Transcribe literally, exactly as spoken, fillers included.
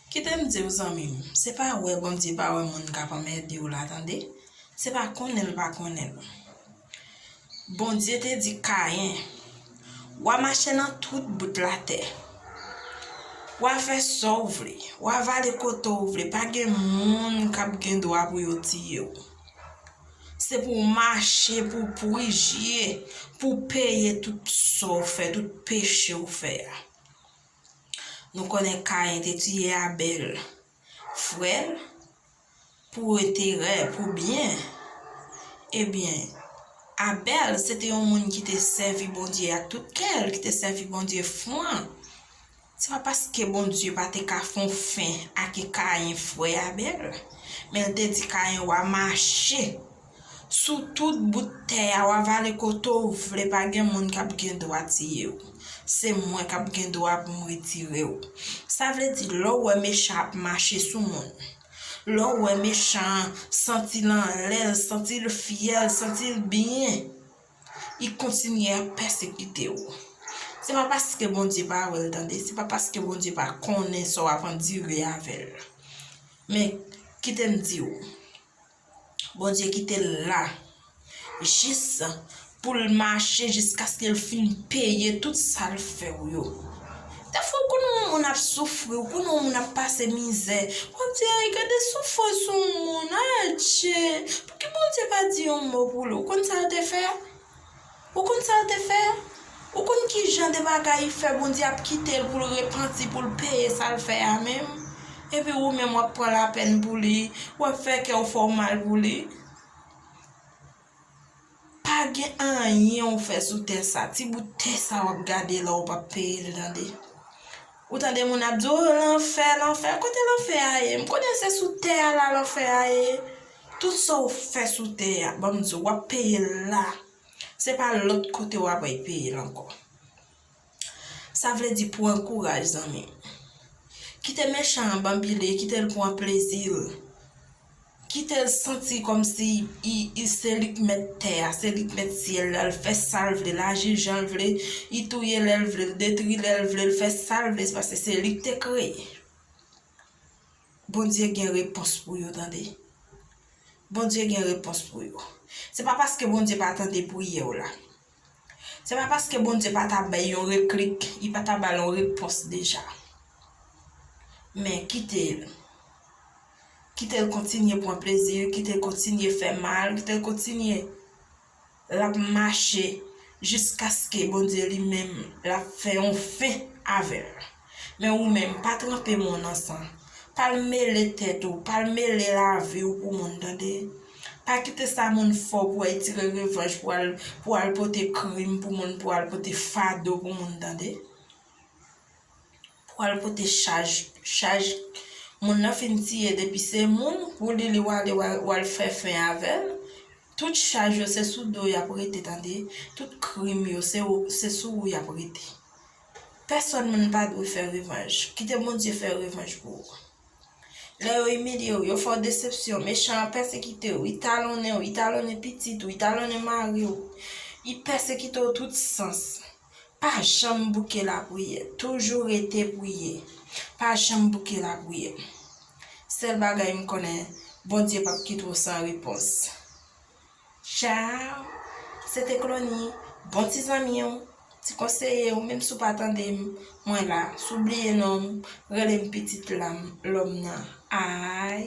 Kite m di w, zanmi m, se pa wè Bondye pa wè moun k ap anmède w la, tande. Se pa konnen l pa konnen l. Bondye te di Kayen, w a mache nan tout bout latè. W a fè sa w vle, w a vale kote w vle, pa gen moun k ap gen dwa pou yo tiye w. Se pou w mache, pou w pwije, pou w peye tout sa w fè, tout peche w fè a. Nou konnen Kayen te tiye Abèl, frè l, pou enterè, pou byen. Ebyen, Abèl se te yon moun ki te sèvi Bondye ak tout kè l, ki te sèvi Bondye fran. Se pa paske Bondye pa te ka fè yon fen ak Kayen, frè Abèl, men l te di Kayen, w a mache sou tout bout tè a, w a vale kote w vle, pa gen moun k ap gen dwa tiye w. Se mwen k ap gen dwa pou m retire w. Sa vle di, lè w wè mechan ap mache sou moun, lè w wè mechan an santi l anlè l, santi l fyè l, santi l byen, li kontinye ap pèsekite w. Se pa paske Bondye pa wè l, tande, se pa paske Bondye pa konnen sa w ap andire avè l. Men, kite m di w, Bondye kite l la, jis pou l mache jiskaske l fin peye tout sa l fè w yo. Dèfwa, ou konn wè yon moun ap soufri, ou konn wè yon moun ap pase mizè, w ap di, ay, gade soufrans yon moun, adje, pouki Bondye pa di yon mo pou li? Ou konn sa l te fè? Ou konn sa l te fè? Ou konn ki jan de bagay li fè Bondye ap kite l pou l repanti, pou l peye sa l fè a menm? Epi ou menm w ap pran lapèn pou li, w ap fè kè w fè w mal pou li. Pa gen anyen w fè sou tè sa, ti bout tè sa w ap gade la, w p ap peye l, tande. Ou tande moun ap di, o, lanfè, lanfè, kote lanfè a ye? M konnen se sou tè a la lanfè a ye. Tout sa w fè sou tè a, ban m di w, w ap peye l la. Se pa lòt kote w ap al peye l ankò. Sa vle di pran kouraj, zanmi m. Kite mechan an banbile, kite l pran plezi l. Kite l santi kòmsi i, i, se li k mèt tè a, se li k mèt syèl la, l fè sa l vle, l aji jan l vle, li touye lè l vle, l detwi lè l vle, l fè sa l vle, se paske se li k te kreye. Bondye gen repons pou yo, tande. Bondye gen repons pou yo. Se pa paske Bondye pa tande priyè w la. Se pa paske Bondye pa ta bay yon reklik, li pa ta ba l yon repons deja. Men kite l. Kite l kontinye pran plezi, kite l kontinye fè mal, kite l kontinye l ap mache jiskaske Bondye li menm l ap fè yon fen avè l. Men ou menm, pa tranpe men w nan san. Pa l mele tèt ou, pa l mele lavi w pou moun, tande. Pa kite sa moun fè w pou w al tire revanj, pou w al, pou w al pote krim pou moun, pou w al pote fado pou moun, tande. Pou w al pote chaj, chaj moun nan fin tiye, depi se moun, pou li, li w ale, w al, w al fè fen avè l. Tout chaj yo, se sou do w y ap rete, tande. Tout krim yo, se ou, se sou ou y ap rete. Pèsòn moun pa dwe fè revanj. Kite Bondye fè revanj pou ou. Lè yo imilye w, yo fè w desepsyon, mechan an pèsekite w, li talonnen w, li talonnen pitit ou, li talonnen mari w, li pèsekite w tout sans. Pa janm bouke lapriyè. Toujou rete priye. Pa janm bouke lapriyè. Sèl bagay m konnen, Bondye p ap kite w san repons. Tchaw! Se te Clony, bon ti zanmi w, ti konseye w, menm si w pa tande m, mwen la. Si w bliye non m, rele m pitit lam, lòm nan. Ay!